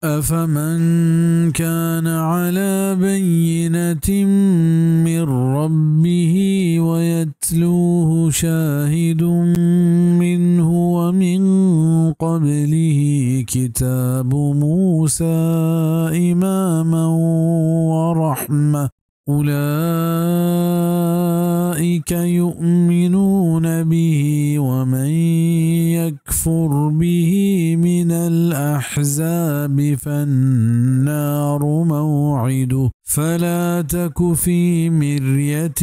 أفمن كان على بينة من ربه ويتلوه شاهد منه ومن قبله كتاب موسى إماما ورحمة أولئك يؤمنون به ومن يكفر به من الأحزاب فالنار موعده فلا تك في مرية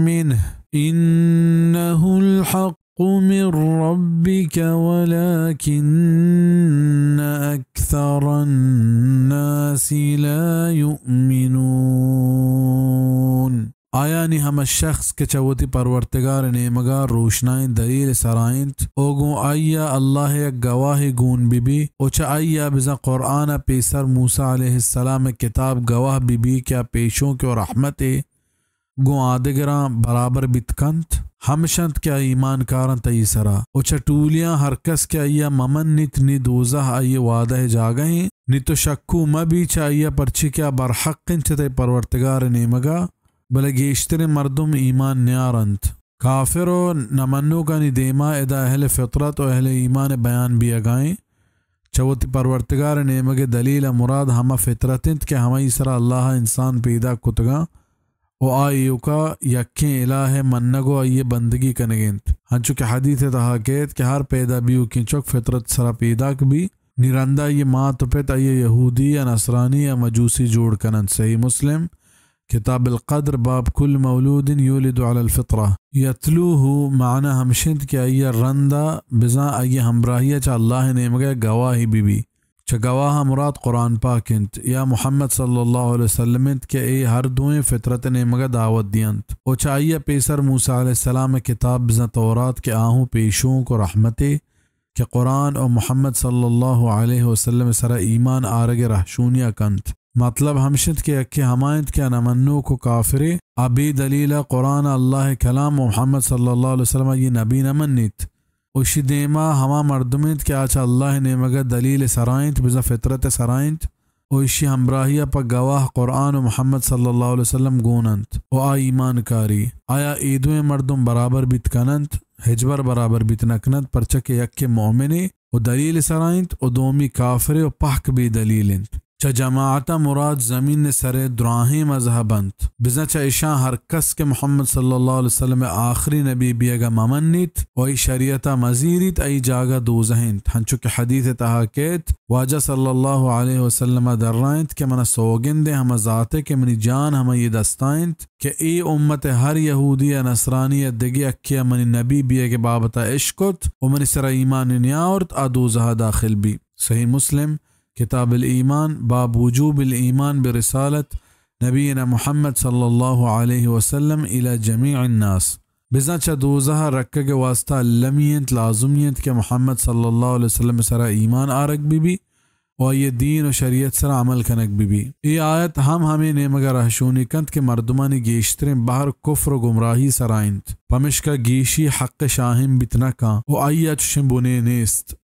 منه إنه الحق من ربك ولكن أكثر الناس لا يؤمنون۔ آیانی ہما شخص کہ چہ وتی پرورتگار نیمگا روشنائیں دلیل سرا انت و گوں آئیا اللہ یک گواہے گون بہ بی و چہ آئیا بزاں قرآن ء پیسر موسی علیہ السلام ء کتاب گواہ بہ بی کہ آ پیشونک و رحمتے گوں آدگراں برابر بیت کنت، ہمش انت کہ آ ایمان کار انت آئی سرا۔ و چہ ٹولیاں ہر کس کہ آئیا مہ منیت، نی دوزہ آئی وعدہ جاگہ ایں، نی تو شکو مہ بی چہ آئیا، پرچی کہ آ برحق انت چہ تئی پرورتگار نیمگا، بلے گیشتریں مردم ایمان نیار انت۔ کافر و نہ منوکانی دیما ادا اہل فطرت و اہل ایمان بیان بیگا ایں۔ چہ وتی پرورتگار نیمگ دلیل مراد ہما فطرت انت کہ ہمائی سرا اللہ انسان پیداک کتگاں و آ ایوکا یکیں الہ ء منگ و آئی ء بندگی کنگ ء انت، ہنچو کہ حدیث ء تہا کیت کہ ہر پیدا بیوکیں چک فطرت سرا پیداک بی، نی رندا آئی ء مات و پت آئی ء یہودی یا نصرانی یا مجوسی جوڑ کن انت۔ صحیح مسلم، کتاب القدر، باب کل مولود یولد علی الفطرہ۔ یتلوہ معنی ہمش انت کہ آئی ء رندا بزاں آئی ء ہمراہی ء چہ اللہ ء نیمگ ء گواہی بہ بی۔ چہ گواہ ء مراد قرآن پاک انت یا محمد صلی اللہ علیہ وسلم انت کہ اے ہر دوئیں فطرت ء نیمگ ء دعوت دینت۔ و چہ آئی ء پیسر موسی علیہ السلام ء کتاب بزاں تورات کہ آہوں پیشونک و رحمتے کہ قرآن و محمد صلی اللہ علیہ وسلم ء سرا ایمان آرگ ء رہشونی ء کنت۔ مطلب ہمش انت کہ یکے ہما انت کہ آ نہ منوک و کافرے، آ بے دلیل ء قرآن ء اللہ ء کلام و محمد صلی اللہ علیہ وسلم ء آئی نبی نہ منیت۔ و اشی دیما ہما مردم انت کہ آ چہ اللہ ء نیمگ ء دلیل ء سرا انت، بزاں فطرت ء سرا انت، و اشی ہمراہی ء پہ گواہ قرآن و محمد صلی اللہ علیہ وسلم گون انت و آ ایمان کاری۔ آیا اے دوئیں مردم برابر بیت کن انت؟ ہچبر برابر بیت نہ کن انت، پرچا کہ یکے مومنے و دلیل ء سرا انت و دومی کافرے و پہک بے دلیل انت۔ چہ جماعت ء مراد زمین ء سر ء دراہیں مذہب انت۔ بزاں چہ اشاں ہر کس کہ محمد صلی اللہ علیہ وسلم ء آخری نبی بیگ ء مہ منیت و آئی شریعت ء مہ زیریت، آئی جاگہ دوزہ انت۔ ہنچو کہ حدیث ء تہا کیت، واجہ صلی اللہ علیہ وسلم ء درائینت کہ من ء سوگند ء ہما ذات ء کہ منی جان ہمائی دستا انت، کہ اے امت ء ہر یہودی ء نصرانی ء دگہ یکے ء منی نبی بیگ ء بابت ء اشکت و منی سرا ایمان نیاورت، آ دوزہ ء داخل بی۔ صحیح مسلم، کتاب الایمان، باب وجوب الایمان برسالت نبینا محمد صلی اللہ علیہ وسلم الی جمیع الناس۔ بزاں چہ دوزہ ء رکگ ء واسطہ المی انت، لازمی انت کہ محمد صلی اللہ علیہ وسلم ء سرا ایمان آرگ بہ بی و آئی ء دین و شریعت سرا عمل کنگ بہ بی۔ اے آیت ہم ہمے نیمگ ء رہشونی کنت کہ مردمانی گیشتریں بہر کفر و گمراہی سرا انت، پمشکا گیشی حق ء شاہین بیت نہ کن و آئی ء چشیں بنے نیست۔